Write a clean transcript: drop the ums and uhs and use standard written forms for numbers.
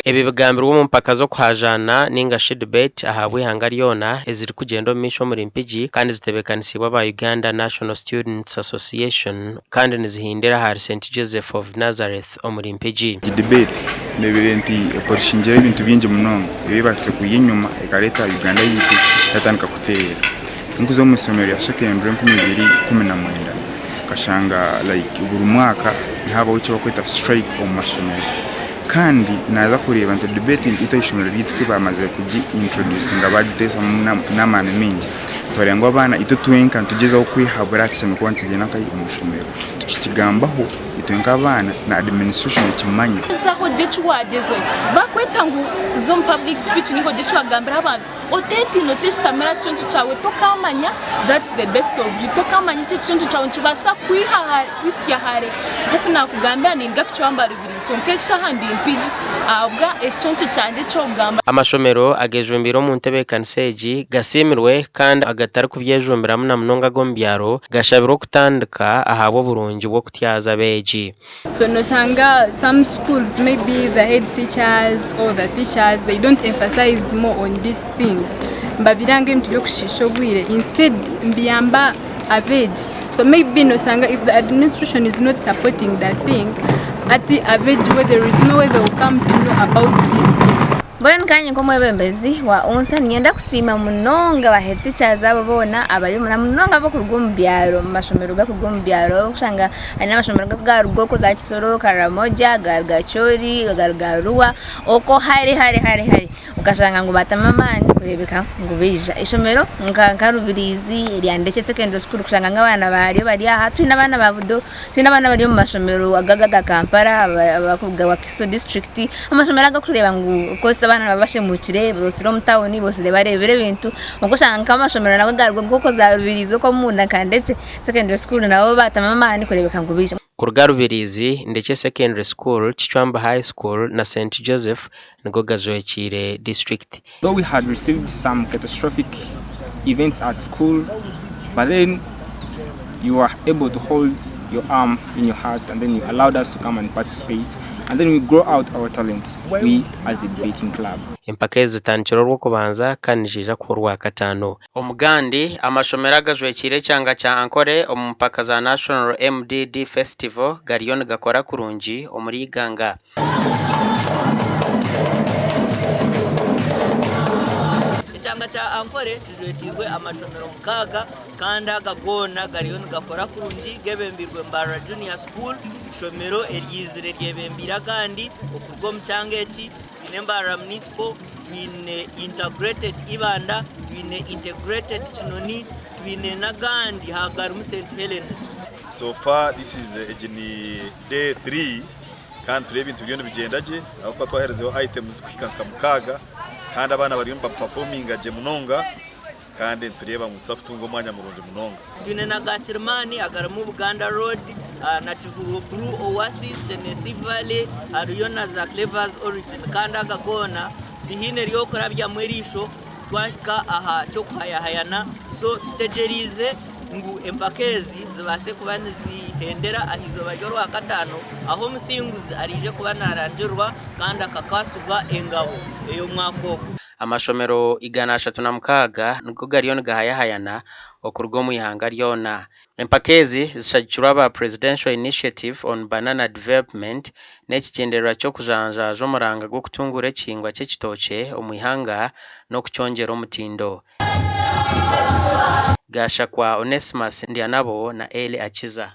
Ebi bigambirwe omu mpaka z'okuhaajaana ninga shi debate ahabw'eihanga ryona ezirikugyenda omu maisho omuri Mpigi kandi zitebeekanisiibwe aba Uganda National Students Association kandi nizihindira ahari Saint Joseph of Nazareth omuri Mpigi. Egi debate ndeebire nti epolishingireho ebintu bingi munonga ebibaasize kwiha enyima ekareeta Uganda yaitu yatandika kuteerera. Ndikuza omu ishomero rya secondary 2019 nkashanga like buri mwaka nihabaho eki barikweta strike omu mashomero kandi naaza kureeba nti debate itwe aha ishomero ryaitu ku baamazire kugi introducinga baagiteesamu n'amaani maingi twareeba ngu abaana itwe twenka nitugyezaho kwehabura aha kishemereire kuba nikigyenda nkahi omu ishomero tukikigambaho itwe nk'abaana na administration ekimanye. Gezaho gye eki waagyezaho. Baakweta ngu za omu public speech ninga ogire eki waagambira abantu, Oteetiina oteshitamire aha kiconco kyawe tokaamanya that's the best of you tokaamanya eki ekiconco kyawe nikibaasa kukuhitsya hare nk'oku naakugambira ninduga kucwamba Rubirizi kwonka eshaaha ndi Mpigi ahabwa ekiconco kyangye eky'okugamba. Amashomero agejumbiire omu ntebeekanisa egi gasiimirwe kandi agatarikubyejumbiramu na munonga ag'omu byaro gashabirwe okutandika ahabw'oburungi bw'okutyaza abeegi. So noshanga some schools maybe the head teachers or the teachers they don't emphasize more on this thing nibabiranga ebintu by'okushiisha obwire instead nibiyamba abeegi so maybe noshanga if the administration is not supporting the thing hati abeegi bo there is no way they will come to know about this thing. Mbwenu nkanye nk'omwebembezi wa UNSA niinyenda kusiima munonga ba head teachers abo boona abari na munonga abarikuruga omu byaro omu mashomero garikuruga omu byaro orikushanga hariyo amashomero garikuruga okwo za Kisoro, Karamoja, garuga Acholi, garuga Arua okwo hare hare hare hare okashanga ngu baatamu amaani kureebeka ngu baija. Eishomero nka Rubirizi erya Ndekye secondary school kushanga ngu abaana baryo bari aha, twine abaana ba Budo. Twine abaana abari omu mashomero aga aga Kampala abarikuruga Wakiso disiturikiti, amashomero agu orikureeba ngu of course abaana nibaba bashemuukire boosire omu tawuni boosire bareebire ebintu kwonka oshanga nk'amashomero nago agaruga nk'okwo za Rubirizi okwo omunda nka Ndekye secondary school nabo baatamu amaani kureebeka ngu baija. Kuruga Rubirizi, Ndekye Secondary School, Kicwamba High School na St Joseph nigo gajwekiire disiturikiti. Though we had received some catastrophic events at school, but then you were able to hold your arm in your heart and then you allowed us to come and participate and then we grow out our talents, we as the debating club. Empaka ezi zitandikire Orwokubanza kandi niziija kuhwa Orwakataano. Omugandi, amashomero agajwekiire ekyanga kya Ankole omu mpaka za National MDD Festival gariyo nigakora kurungi omuri Iganga. Ekyanga kya Ankole kijwekiirwe amashomero mukaaga kandi aga goona gariyo nigakora kurungi gebembirwe Mbarara Junior School, ishomero eryizire ryebembiire agandi okuruga omu kyanga eki. Twine Mbarara Municipal, twine Integrated Ibanda, twine Integrated Kinoni, twine n'agandi hagarimu St Helens. So far this is egi ni day 3 kandi nitureeba ebintu biriyo nibigyenda gye ahabw'okuba twaherezeho items kuhika nka mukaaga kandi abaana bariyo nibapafominga gye munonga kandi nitureeba ngu nituza kutunga omwanya murungi munonga. Twine na ga Kirimani agarimu Buganda Road na Kivubo Blue Oasis, Tennessee Valley hariyo na za Clevers Origin kandi aga goona tihaine eryokurabyamu eriisho twahika aha ky'okuhayahayana so tutegyereize ngu empaka ezi zibaase kuba nizihendera aha izooba ry'orwakataano ahu omusinguzi araije kuba naarangirirwa kandi akakwatsibwa engabo ey'omwaka ogu. Amashomero 306 nigo gariyo nigahayahayana okuruga omu ihanga ryona. Empaka ezi zishagikirwe aba Presidential Initiative on Banana Development n'ekigyendererwa ky'okujanjaaja omuranga gw'okutunguura ekihingwa ky'ekitookye omu ihanga n'okukyongyera omutindo. Gashakwa Onesmus Ndyanabo na Elly Akiza.